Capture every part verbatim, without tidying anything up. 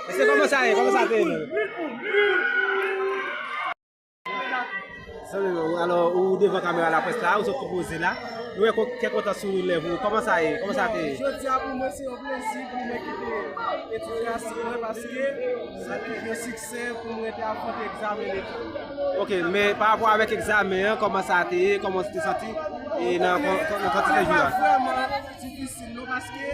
Mesye, kòman sa ye? Kòman sa te ye menm? Zanmi m, alò, ou devan kamera laprès la, ou sot tou poze la. Nou wè kè kontan sou lèv ou. Kòman sa ye? Kòman sa te ye? Jodi a pou mwen se yon plezi pou mwen kite etidyan sik mwen paske sa te yon siksè pou mwen te afwonte egzamen leta. Ok, men pa rapò avèk egzamen an, kòman sa te ye? Kòman ou te santi? E nan, nan kantite jou la? Vrèman, difisil non, paske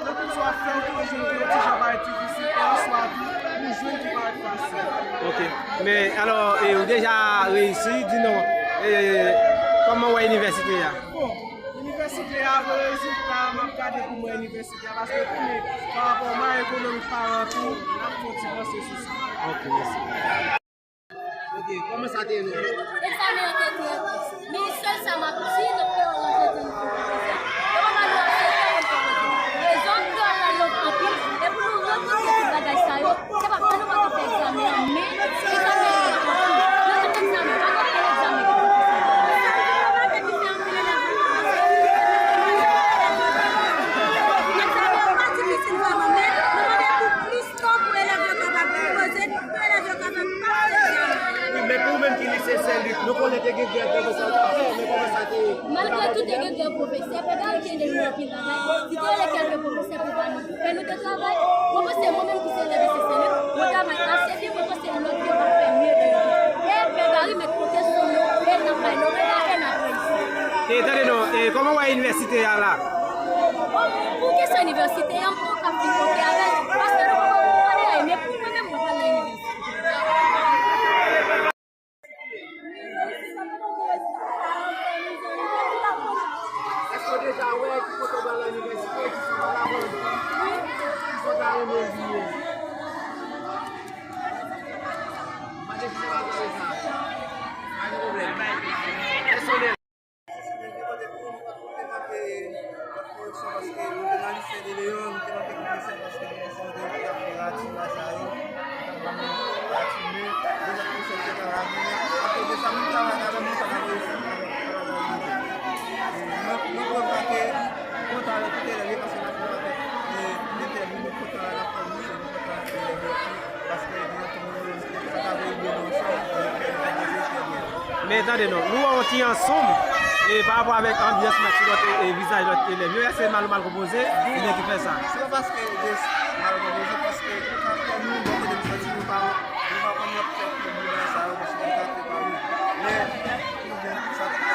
nan tout sa w ap fè, ou toujou jwenn ki yon ti jan bagay difisil, e yon swa tou, ou jwenn ki parèt fasil. Ok. Men, alò, e, ou deja reyisi, di non, e, kòman w wè inivèsite a? Bon, inivèsite a, bon rezilta, m ap gade pou mwen inivèsite a, paske konnen, pa rapò mwa ekonomik paran tou, n ap fè yon ti panse sou sa. Ok, mèsi. Ok, kòman sa te ye menm? Egzamen an te trè di. Men sèl sa m ap di, nan kreyòl lan, je te nou pwofesè. Yo pa ba nou aksepte konn pwofesè. Rezon kreyòl la long anpil, e pou nou retouche tout bagay sa yo, se pa, ann nou pa ka fè egzamen an, men egzamen an long anpil. Nan tout egzamen, pa gen anpil egzamen ki pwofesè. Egzamen an pa difisil vrèman, men nou mande pou plis tan pou elèv yo kapab poze, pou elèv yo kapab pase egzamen. Wi, men pou ou menm ki lise Sen Lik, nou konnen te gen grèv pwofesè yo t ap fè, men kòman sa te ye? Malgre tou te gen grèv pwofesè, Pè Gary te demande anpil bagay, li te rele kèlke pwofesè pou ba nou kou, men nou te travay. Mwen panse mwen menm ki se elèv lise Sen Lik, mwen travay ase byen, mwen panse lòt yo va fè mye ke nou. E Pè Gary mèt konte sou nou, e n ap bay Lorena, e n ap reyisi. E tande non, e kòman w wè inivèsite a la? Bon, pou kesyon inivèsite a, m poko ka fin oke avè l, paske nou poko konnen anyen, men pou mwen menm, mwen pral nan inivèsite. Èske w deja wè ki kote w pral nan inivèsite, ki sou Lavant? Ki kote w ta renmen vin? Mande si se pa vre sa. Pa gen pwoblèm. Pèsonèl. Mwen te kote tou, nou pa t konte nan te lòt koreksyon paske nou te nan lise de Leon, nou te manke pwofesè paske pwofesè yo te di ap fè rati la sa yo, ap ba nou rati, men de lòt pwofesè ki te ka la vini. Akoz de sa, menm travay la, menm nou pa ka reyisi, travay la, nou, nou pran pa ke kontan avèk tout elèv yo paske n ap fè avèk, e, entèvyou, nou kontan la, n ap fè misyon, nou kontan avèk elèv yo. Men tande non, nou wè yon ti ansonm, e, pa rapò avèk anbyans mèt sou lòt, e, e, vizaj lòt elèv yo. Èske mal ou mal konpoze, oubyen ki fè sa? Se pa paske jis mal konpoze, paske karaktè nou, bò kote m soti, nou pa, nou pa konn ap fè pwoblèm sa yo, paske nou karaktè pa nou. Men, nou gen sa ki